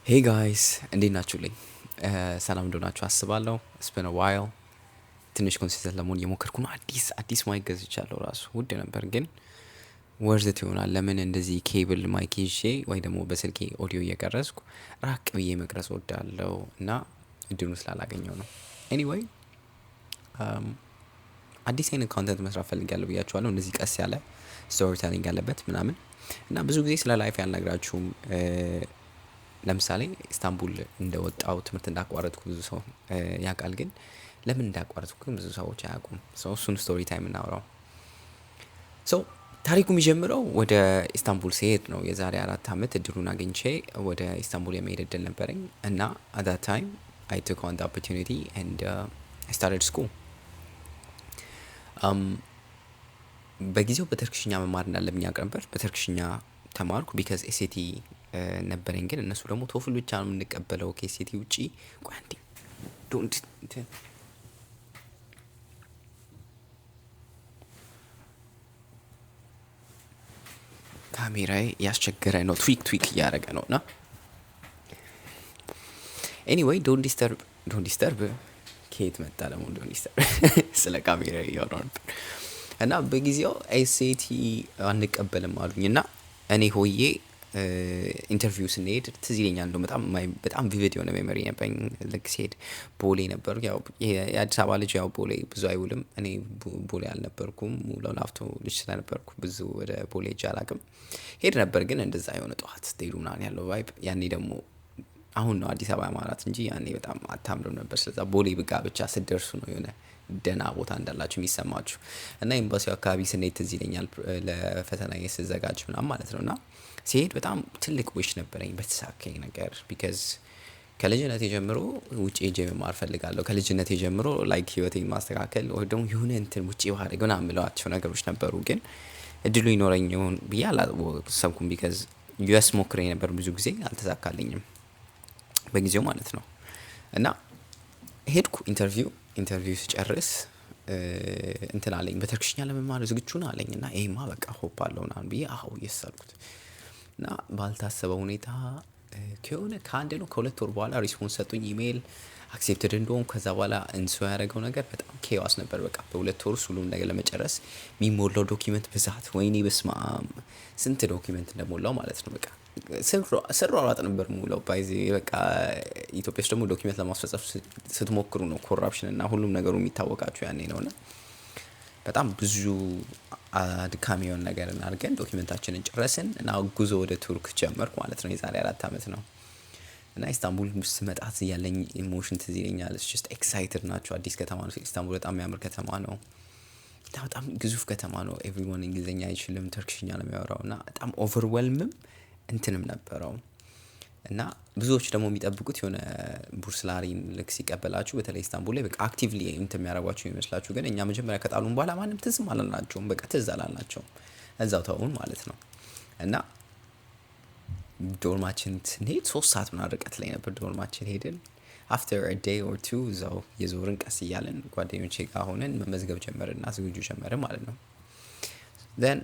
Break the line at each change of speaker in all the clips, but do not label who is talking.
Hey guys፣ እንዴት ናችሁልኝ? ሰላም እንደሆናችሁ አስባለሁ። It's been a while። ትንሽ consistent ለመሆን እየሞከርኩ ነው። አዲስ አዲስ mic ገዝቻለሁ። ራሱ ውድ ነበር ግን worth it ይሆናል። ለምን እንደዚህ cable mic ይዤ ወይ ደግሞ በስልኬ ኦዲዮ እየቀረጽኩ ራቅ ብዬ መቅረጽ ወዳለው እና እድሉን ስላላገኘው ነው። Anyway፣ አዲስ አይነት content መስራት ፈልጊያለሁ ብያችኋለሁ። እንደዚህ ቀስ ያለ storytelling ያለበት ምናምን እና ብዙ ጊዜ ስለ life ያልነግራችሁም። ለምሳሌ ኢስታንቡል እንደወጣው፣ ትምህርት እንዳቋረጥኩ ብዙ ሰው ያውቃል፣ ግን ለምን እንዳቋረጥኩ ግን ብዙ ሰዎች አያውቁም። So እሱን story time እናውራው። So ታሪኩ የሚጀምረው ወደ ኢስታንቡል ስሄድ ነው። የዛሬ 4 ዓመት እድሉን አግኝቼ ወደ ኢስታንቡል የመሄድ እድል ነበረኝ እና at that time I took on the opportunity and I started school። በጊዜው በተርክሽኛ መማር እንዳለብኝ አውቅ ነበር። በተርክሽኛ ተማርኩ because SAT ነበረኝ። ግን እነሱ ደግሞ TOEFL ብቻ ነው የምንቀበለው ከ SAT ውጪ። ቆይ አንዴ፣ don't እንትን ካሜራዬ ያስቸገረ ነው፣ tweak tweak እያደረገ ነው። እና anyway፣ don't disturb፣ don't disturb ከየት መጣ ደግሞ don't disturb? ስለ ካሜራ እያወራሁ ነበር። እና በጊዜው SAT አንቀበልም አሉኝ። እና እኔ ሆዬ interview ስንሄድ ትዝ ይለኛል። እንደው በጣም በጣም vivid የሆነ memory ነበረኝ። ልክ ሲሄድ ቦሌ ነበር። ያው የአዲስ አበባ ልጅ ያው ቦሌ ብዙ አይውልም። እኔ ቦሌ አልነበርኩም። ውለው ላፍቶ ልጅ ስለነበርኩ ብዙ ወደ ቦሌ ሄጄ አላውቅም። ሄድ ነበር ግን እንደዛ የሆነ ጠዋት ስትሄዱ ምናምን ያለው vibe ያኔ ደግሞ አሁን ነው አዲስ አበባ ያማራት እንጂ ያኔ በጣም አታምርም ነበር። ስለዛ ቦሌ ብጋ ብቻ ስትደርሱ ነው የሆነ ደህና ቦታ እንዳላችሁ የሚሰማችሁ። እና ኤምባሲው አካባቢ ስንሄድ ትዝ ይለኛል፣ ለፈተና ስዘጋጅ ምናምን ማለት ነው። እና ሲሄድ በጣም ትልቅ wish ነበረኝ በተሳካኝ ነገር because ከልጅነቴ ጀምሮ ውጭ ሄጄ መማር እፈልጋለሁ። ከልጅነቴ ጀምሮ like ህይወቴን ማስተካከል ወይ ደግሞ የሆነ እንትን ውጭ ባደርግ ምናምን የምለዋቸው ነገሮች ነበሩ። ግን እድሉ ይኖረኝ ይሆን ብዬ አላሰብኩም። Because US ሞክሬ ነበር ብዙ ጊዜ፣ አልተሳካልኝም በጊዜው ማለት ነው። እና ሄድኩ interview። Interview ስጨርስ እንትን አለኝ፣ በተርክሽኛ ለመማር ዝግጁ ነህ አለኝ። እና ይሄማ በቃ hope አለው ምናምን ብዬ አዎ yes አልኩት። እና ባልታሰበ ሁኔታ ከሆነ ከአንድ ነው ከ2 ወር በኋላ response ሰጡኝ፣ email accepted እንደሆንኩ። ከዛ በኋላ እንሱ ያደረገው ነገር በጣም chaos ነበር። በቃ በ2 ወር ውስጥ ሁሉም ነገር ለመጨረስ የሚሞላው document ብዛት፣ ወይኔ በስመአብ ስንት document እንደሞላው ማለት ነው። በቃ ስሯሯጥ ነበር የምውለው። By the way፣ በቃ ኢትዮጵያ ውስጥ ደግሞ document ለማስፈጸም ስትሞክሩ ነው corruption እና ሁሉም ነገሩ የሚታወቃችሁ ያኔ ነው። እና በጣም ብዙ አድካሚ የሆነ ነገር አድርገን document ኣችንን ጨረስን እና ጉዞ ወደ ቱርክ ጀመርኩ ማለት ነው። የዛሬ 4 ዓመት ነው። እና ኢስታንቡል ስመጣ ያለኝ emotion ትዝ ይለኛል። Just excited ናቸው። አዲስ ከተማ ነው ኢስታንቡል፣ በጣም የሚያምር ከተማ ነው። በጣም ግዙፍ ከተማ ነው። Everyone እንግሊዝኛ አይችልም፣ ተርክሽኛ ነው የሚያወራው። እና በጣም overwhelm ም እንትንም ነበረው። እና ብዙዎች ደግሞ የሚጠብቁት የሆነ ቡርስላሪን ልክ ሲቀበላችሁ በተለይ ኢስታንቡል ላይ በቃ actively እንትን የሚያደርጓችሁ ይመስላችሁ። ግን እኛ መጀመሪያ ከጣሉን በኋላ ማንም ትዝም አላልናቸውም። በቃ ትዝ አላልናቸውም። እዛው ተውን ማለት ነው። እና dorm ኣችን ስንሄድ 3 ሰዓት ምናምን ርቀት ላይ ነበር dorm ኣችን። ሄድን። After a day or two እዛው የዞርን ቀስ እያለን ጓደኞቼ ጋር ሆነን መመዝገብ ጀመርን እና ዝግጁ ጀመርን ማለት ነው። Then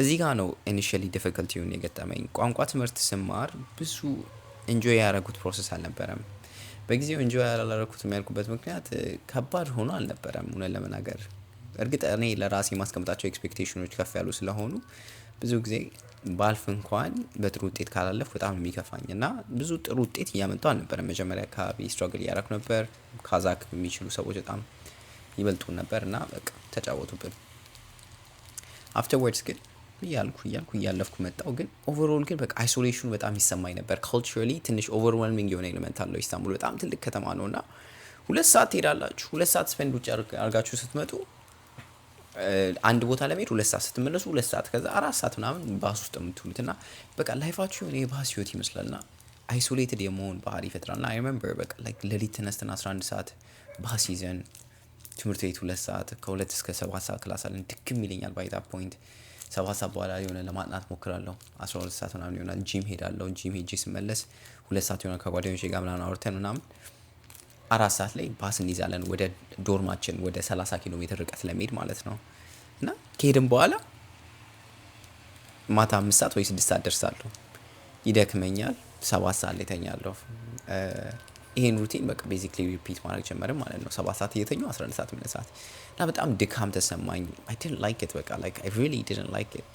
እዚህ ጋር ነው initially difficulty ውን የገጠመኝ። ቋንቋ ትምህርት ስማር ብዙ enjoy ያደረጉት process አልነበረም። በጊዜው enjoy ያላደረኩትም ያልኩበት ምክንያት ከባድ ሆኖ አልነበረም እውነት ለመናገር። እርግጥ እኔ ለራሴ የማስቀምጣቸው expectation ኖች ከፍ ያሉ ስለሆኑ ብዙ ጊዜ ባልፍ እንኳን በጥሩ ውጤት ካላለፍኩ በጣም ነው የሚከፋኝ። እና ብዙ ጥሩ ውጤት እያመጣሁ አልነበረም። መጀመሪያ አካባቢ struggle እያደረኩ ነበር። ካዛክ የሚችሉ ሰዎች በጣም ይበልጡን ነበር እና በቃ ተጫወቱብን። Afterwards ግን እያልኩ እያልኩ እያለፍኩ መጣሁ። ግን overall ግን በቃ isolation ኑ በጣም ይሰማኝ ነበር። Culturally ትንሽ overwhelming የሆነ element አለው ኢስታንቡል። በጣም ትልቅ ከተማ ነው እና 2 ሰዓት ትሄዳላችሁ። 2 ሰዓት spend ውጭ አድርጋችሁ ስትመጡ፣ አንድ ቦታ ለመሄድ 2 ሰዓት፣ ስትመለሱ 2 ሰዓት፣ ከዛ 4 ሰዓት ምናምን ባስ ውስጥ የምትውሉት። እና በቃ life ኣችሁ የሆነ የባስ ህይወት ይመስላል እና isolated የመሆን ባህሪ ይፈጥራል። እና I remember በቃ like ሌሊት ተነስተን 11 ሰዓት ባስ ይዘን ትምህርት ቤት 2 ሰዓት፣ ከ2 እስከ 7 ሰዓት class አለን። ድክም ይለኛል by that point። 7 ሰዓት በኋላ የሆነ ለማጥናት ሞክራለሁ። 12 ሰዓት ምናምን ይሆናል። ጂም ሄዳለሁ። ጂም ሄጄ ስመለስ 2 ሰዓት ይሆናል። ከጓደኞቼ ጋር ምናምን አውርተን ምናምን 4 ሰዓት ላይ ባስ እንይዛለን ወደ dorm ኣችን ወደ 30 ኪሎ ሜትር ርቀት ለመሄድ ማለት ነው። እና ከሄድን በኋላ ማታ 5 ሰዓት ወይ 6 ሰዓት ደርሳለሁ። ይደክመኛል። 7 ሰዓት ላይ ተኛለሁ። ይሄን routine በቃ basically repeat ማድረግ ጀመርን ማለት ነው። 7 ሰዓት እየተኛሁ 11 ሰዓት መነሳት እና በጣም ድካም ተሰማኝ። I didn't like it፣ በቃ like I really didn't like it።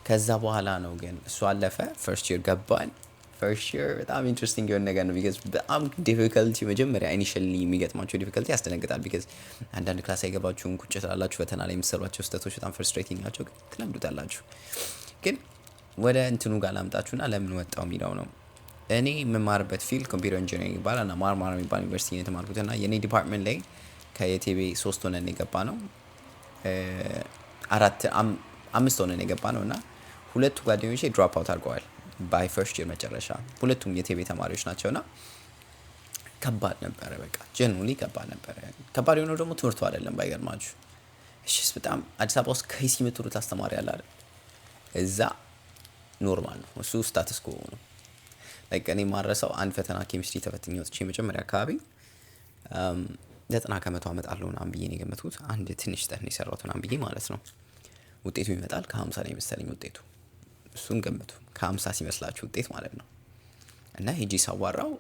ከዛ በኋላ ነው ግን እሱ አለፈ። First year ገባን። First year በጣም interesting የሆነ ነገር ነው። Because በጣም difficulty፣ መጀመሪያ initially የሚገጥማቸው difficulty ያስደነግጣል። Because አንዳንድ class አይገባችሁም፣ ቁጭ ትላላችሁ። ፈተና ላይ የምትሰሯቸው ስህተቶች በጣም frustrating ናቸው፣ ግን ትለምዱታላችሁ። ግን ወደ እንትኑ ጋር ላምጣችሁና ለምን ወጣው የሚለው ነው። እኔ የምማርበት field computer engineering ይባላል እና ማርማራ የሚባል ዩኒቨርሲቲ ነው የተማርኩት እና የኔ department ላይ ከየቴቤ ሶስት ሆነን የገባነው፣ አራት አምስት ሆነን የገባነው እና ሁለቱ ጓደኞቼ drop out አድርገዋል by first year መጨረሻ። ሁለቱም የቴቤ ተማሪዎች ናቸው እና ከባድ ነበረ። በቃ genuinely ከባድ ነበረ። ከባድ የሆነው ደግሞ ትምህርቱ አይደለም ባይገርማችሁ። እሺስ በጣም አዲስ አበባ ውስጥ ከይሲ የምትሉት አስተማሪ አለ አይደል? እዛ normal ነው እሱ፣ status quo ነው። Like እኔ ማረሰው አንድ ፈተና ኬሚስትሪ ተፈትኜ ወጥቼ መጀመሪያ አካባቢ 90% አመጣለሁ ምናምን ብዬ ነው የገመትኩት። አንድ ትንሽ ስህተት ነው የሰራሁት ምናምን ብዬ ማለት ነው። ውጤቱ ይመጣል፣ ከ50 ነው የመሰለኝ ውጤቱ። እሱን ገምቱ፣ ከ50 ሲመስላችሁ ውጤት ማለት ነው። እና ሄጂ ሳዋራው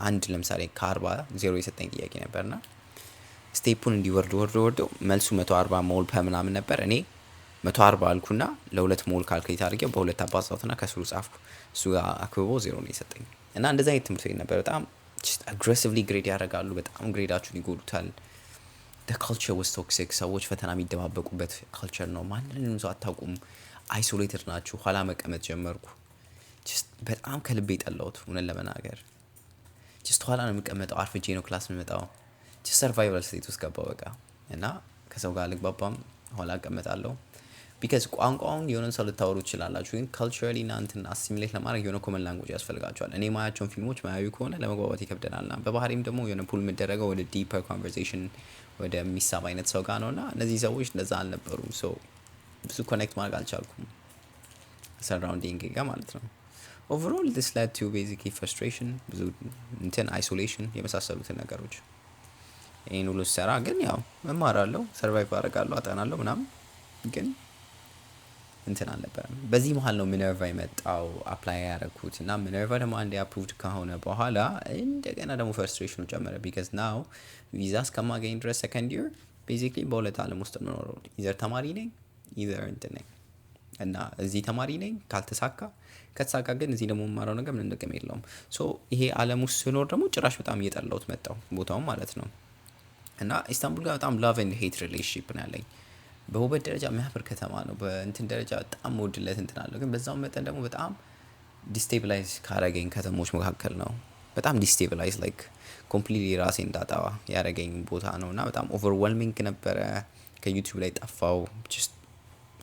አንድ ለምሳሌ ከ40 ዜሮ የሰጠኝ ጥያቄ ነበርና step ኡን እንዲወርድ ወርዶ ወርዶ መልሱ 140 mole per ምናምን ነበር። እኔ 140 አልኩና ለሁለት mole calculate አድርጌው በሁለት አባዛሁትና ከስሩ ጻፍኩ። እሱ ጋር አክብቦ ዜሮ ነው የሰጠኝ። እና እንደዚህ አይነት ትምህርት ቤት ነበር። በጣም aggressively grade ያደርጋሉ። በጣም grade ኣችሁን ይጎዱታል። Culture was toxic። ሰዎች ፈተና የሚደባበቁበት culture ነው። ማንንም ሰው አታውቁም። Isolated ናችሁ። ኋላ መቀመጥ ጀመርኩ። Just በጣም ከልቤ ጠላሁት እውነት ለመናገር። Just ኋላ ነው የምቀመጠው። አርፍጄ ነው class የምመጣው። Just survival state ውስጥ ገባው በቃ እና ከሰው ጋር አልግባባም። ኋላ እቀመጣለሁ። Because ቋንቋውን የሆነን ሰው ልታወሩ ትችላላችሁ፣ ግን culturally እና እንትን assimilate ለማድረግ የሆነ common language ያስፈልጋቸዋል። እኔ ማያቸውን ፊልሞች ማያዩ ከሆነ ለመግባባት ይከብደናል። እና በባህሪም ደግሞ የሆነ pull የሚደረገው ወደ deeper conversation ወደሚሳብ አይነት ሰው ጋር ነው እና እነዚህ ሰዎች እንደዛ አልነበሩም። So ብዙ connect ማድረግ አልቻልኩም surrounding ጋር ማለት ነው። Overall this led to basically frustration፣ ብዙ እንትን isolation የመሳሰሉትን ነገሮች። ይህን ሁሉ ስሰራ ግን ያው እማራለሁ፣ survive አደርጋለሁ፣ አጠናለሁ ምናምን ግን እንትን አልነበረም። በዚህ መሀል ነው ሚነርቫ የመጣው፣ apply ያደረኩት። እና ሚነርቫ ደግሞ አንዴ approved ከሆነ በኋላ እንደገና ደግሞ frustration ኑ ጨመረ። Because now ቪዛ እስከማገኝ ድረስ second year basically በሁለት ዓለም ውስጥ የምኖረው፣ either ተማሪ ነኝ either እንትን ነኝ እና እዚህ ተማሪ ነኝ ካልተሳካ፣ ከተሳካ ግን እዚህ ደግሞ የምማረው ነገር ምንም ጥቅም የለውም። So ይሄ ዓለም ውስጥ ስኖር ደግሞ ጭራሽ በጣም እየጠላሁት መጣሁ ቦታውን ማለት ነው። እና ኢስታንቡል ጋር በጣም love and hate relationship ነው ያለኝ። በውበት ደረጃ የሚያምር ከተማ ነው። በእንትን ደረጃ በጣም መወድለት እንትን አለው። ግን በዛው መጠን ደግሞ በጣም destabilize ካረገኝ ከተሞች መካከል ነው። በጣም destabilize፣ like completely ራሴን እንዳጣ ያደረገኝ ቦታ ነው እና በጣም overwhelming ነበረ። ከ YouTube ላይ ጠፋው። Just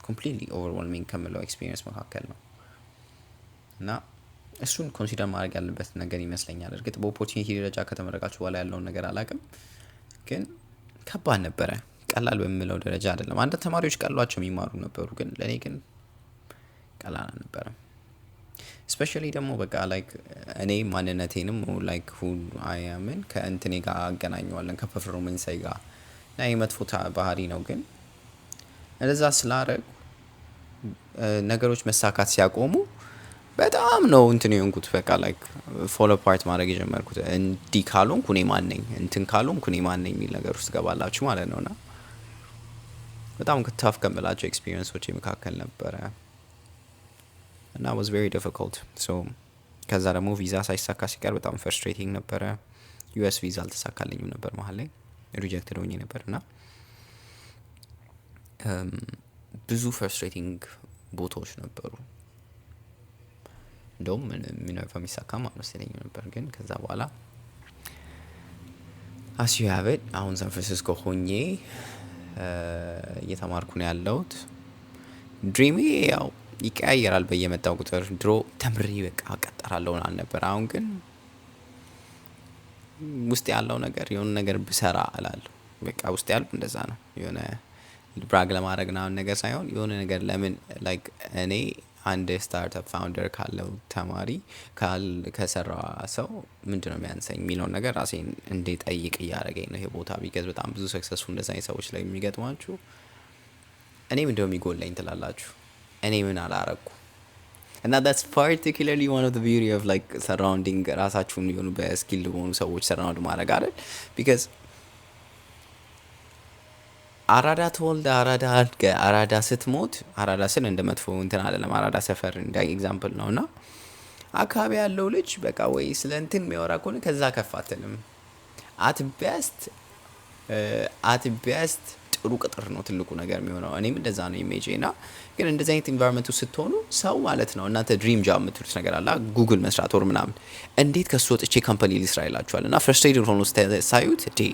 completely overwhelming ከምለው experience መካከል ነው። እና እሱን consider ማድረግ ያለበት ነገር ይመስለኛል። እርግጥ በ opportunity ደረጃ ከተመረቃችሁ በኋላ ያለውን ነገር አላውቅም፣ ግን ከባድ ነበረ። ቀላል በምለው ደረጃ አይደለም። አንዳንድ ተማሪዎች ቀሏቸው የሚማሩ ነበሩ፣ ግን ለእኔ ግን ቀላል አልነበረም። Especially ደግሞ በቃ like እኔ ማንነቴንም like who I am ን ከእንትኔ ጋር አገናኘዋለን፣ ከ performance ኤ ጋር እና ይህ መጥፎ ባህሪ ነው። ግን እንደዛ ስላረግ ነገሮች መሳካት ሲያቆሙ በጣም ነው እንትን የሆንኩት፣ በቃ like fall apart ማድረግ የጀመርኩት። እንዲህ ካልሆንኩ እኔ ማን ነኝ፣ እንትን ካልሆንኩ እኔ ማን ነኝ የሚል ነገር ውስጥ ገባላችሁ ማለት ነው። እና በጣም tough ከምላቸው experience ኦች መካከል ነበረ እና was very difficult። So ከዛ ደግሞ ቪዛ ሳይሳካ ሲቀር በጣም frustrating ነበረ። US ቪዛ አልተሳካልኝም ነበር፣ መሀል ላይ rejected ሆኜ ነበር እና ብዙ frustrating ቦታዎች ነበሩ። እንደውም ሚነርቫ የሚሳካም አልመሰለኝም ነበር። ግን ከዛ በኋላ as you have it አሁን ሳን ፍራንሲስኮ ሆኜ እየተማርኩ ነው ያለሁት። Dream ኤ ያው ይቀያየራል በየመጣው ቁጥር። ድሮ ተምሬ በቃ እቀጠራለሁ ምናምን ነበር። አሁን ግን ውስጥ ያለው ነገር የሆነ ነገር ብሰራ እላለሁ። በቃ ውስጥ ያለው እንደዛ ነው። የሆነ brag ለማድረግ ምናምን ነገር ሳይሆን የሆነ ነገር ለምን like እኔ አንድ startup founder ካለው ተማሪ ከሰራ ሰው ምንድነው የሚያንሰኝ የሚለውን ነገር ራሴን እንድጠይቅ እያደረገኝ ነው ይሄ ቦታ። Because በጣም ብዙ successful እንደዛ አይነት ሰዎች ላይ የሚገጥሟችሁ እኔ ምንድነው የሚጎለኝ ትላላችሁ። እኔ ምን አላረኩ? እና that's particularly one of the beauty of like surrounding ራሳችሁን የሆኑ በ skill በሆኑ ሰዎች surround ማድረግ አይደል? Because አራዳ ተወልደ፣ አራዳ አድገ፣ አራዳ ስትሞት፣ አራዳ ስል እንደ መጥፎ እንትን አይደለም፣ አራዳ ሰፈር እንደ example ነው። እና አካባቢ ያለው ልጅ በቃ ወይ ስለ እንትን የሚያወራ ከሆነ ከዛ ከፍ አትልም። At best ጥሩ ቅጥር ነው ትልቁ ነገር የሚሆነው። እኔም እንደዛ ነው ኢሜጅ። እና ግን እንደዚህ አይነት environment ውስጥ ስትሆኑ ሰው ማለት ነው እናንተ dream job የምትሉት ነገር አለ፣ ጉግል መስራት ወር ምናምን፣ እንዴት ከሱ ወጥቼ company ልስራ ይላችኋል። እና frustrated ሆኖ ሳዩት ዴ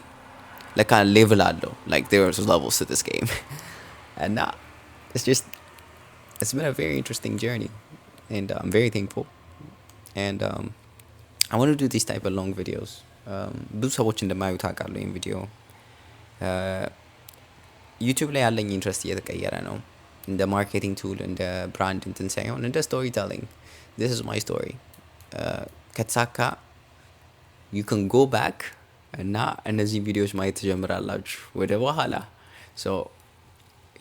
ለካ level አለው፣ like there's levels to this game። እና it's been a very interesting journey and I'm very thankful and I want to do these type of long videos. ብዙ ሰዎች እንደማያዩ ታውቃለሁ። ይህን ቪዲዮ YouTube ላይ ያለኝ interest እየተቀየረ ነው። እንደ marketing tool፣ እንደ brand እንትን ሳይሆን እንደ storytelling። This is my story። ከተሳካ you can go back እና እነዚህ ቪዲዮዎች ማየት ትጀምራላችሁ ወደ በኋላ። So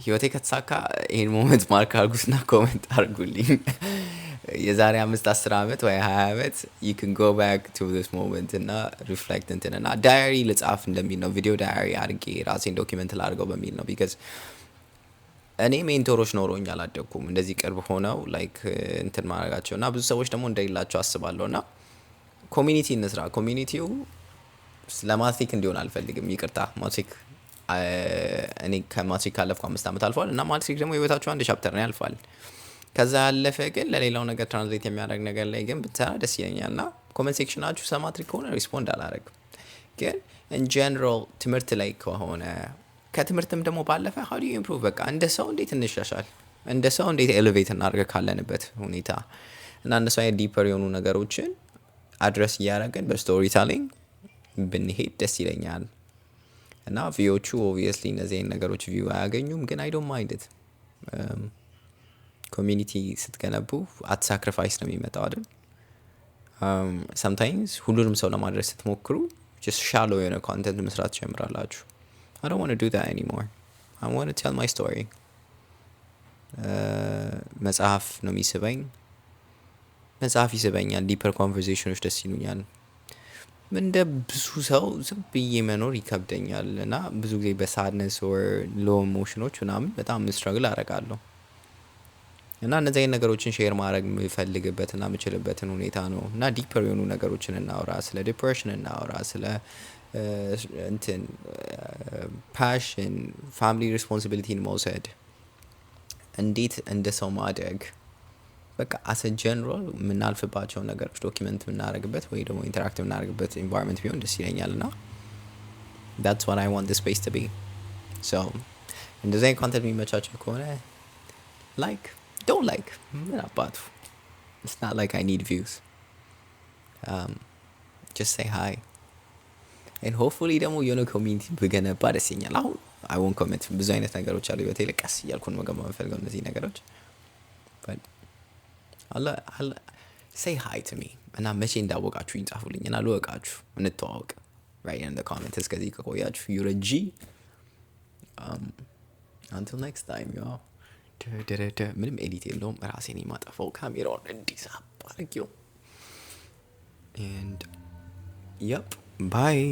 ህይወቴ ከተሳካ ይህን moment mark አርጉትና comment አርጉልኝ። የዛሬ 5፣ 10 ዓመት ወይ 20 ዓመት you can go back to this moment እና reflect እንትን እና diary ልጻፍ እንደሚል ነው። Video diary አድርጌ ራሴን document ላድርገው በሚል ነው። Because እኔ mentor ኦች ኖሮኝ አላደግኩም እንደዚህ ቅርብ ሆነው like እንትን ማድረጋቸው። እና ብዙ ሰዎች ደግሞ እንደሌላቸው አስባለሁ። እና community እንስራ። Community ው ስለ ማትሪክ እንዲሆን አልፈልግም። ይቅርታ ማትሪክ፣ እኔ ከማትሪክ ካለፍኩ 5 ዓመት አልፏል። እና ማትሪክ ደግሞ ህይወታችሁ አንድ chapter ነው፣ ያልፋል። ከዛ ያለፈ ግን ለሌላው ነገር translate የሚያደርግ ነገር ላይ ግን ብትሰራ ደስ ይለኛል። እና comment section ኣችሁ ስለ ማትሪክ ከሆነ respond አላደርግም። ግን in general ትምህርት ላይ ከሆነ፣ ከትምህርትም ደግሞ ባለፈ how do you improve፣ በቃ እንደ ሰው እንዴት እንሻሻል፣ እንደ ሰው እንዴት elevate እናድርግ ካለንበት ሁኔታ፣ እና እነሱ አይነት deeper የሆኑ ነገሮችን address እያደረግን በ storytelling ብንሄድ ደስ ይለኛል። እና view ዎቹ obviously እነዚህ አይነት ነገሮች view አያገኙም፣ ግን I don't mind it። Community ስትገነቡ at sacrifice ነው የሚመጣው አይደል? Sometimes ሁሉንም ሰው ለማድረስ ስትሞክሩ just shallow የሆነ content መስራት ትጀምራላችሁ። I don't want to do that anymore. I want to tell my story. መጽሐፍ ነው የሚስበኝ። መጽሐፍ ይስበኛል። Deeper conversation ኦች ደስ ይሉኛል። እንደ ብዙ ሰው ዝም ብዬ መኖር ይከብደኛል። እና ብዙ ጊዜ በ sadness or low emotion ኦች ምናምን በጣም struggle አደርጋለሁ። እና እነዚህ አይነት ነገሮችን share ማድረግ የምፈልግበት እና የምችልበትን ሁኔታ ነው። እና deeper የሆኑ ነገሮችን እናውራ፣ ስለ depression እናውራ፣ ስለ እንትን passion፣ family responsibility ን መውሰድ፣ እንዴት እንደ ሰው ማደግ፣ በቃ as a general የምናልፍባቸውን ነገሮች document የምናደርግበት ወይ ደግሞ interact የምናደርግበት environment ቢሆን ደስ ይለኛል። እና that's what I want this space to be. So እንደዚህ አይነት content የሚመቻቸው ከሆነ like፣ don't like፣ ምን አባቱ፣ it's not like I need views. Just say hi and hopefully ደግሞ የሆነ community ብገነባ ደስ ይለኛል። አሁን I won't commit። ብዙ አይነት ነገሮች አሉ ህይወቴ ላይ፣ ቀስ እያልኩ ነው መገንባት የምፈልገው እነዚህ ነገሮች። But I'll say hi to me እና መቼ እንዳወቃችሁ ጻፉልኝ እና ልወቃችሁ፣ እንተዋወቅ። Write in the comments። እስከዚህ ከቆያችሁ you're a G. Until next time, y'all. ምንም edit የለውም፣ ራሴን የማጠፋው ካሜራውን እንዲህ ሳብ አድርጌው። And yep, bye.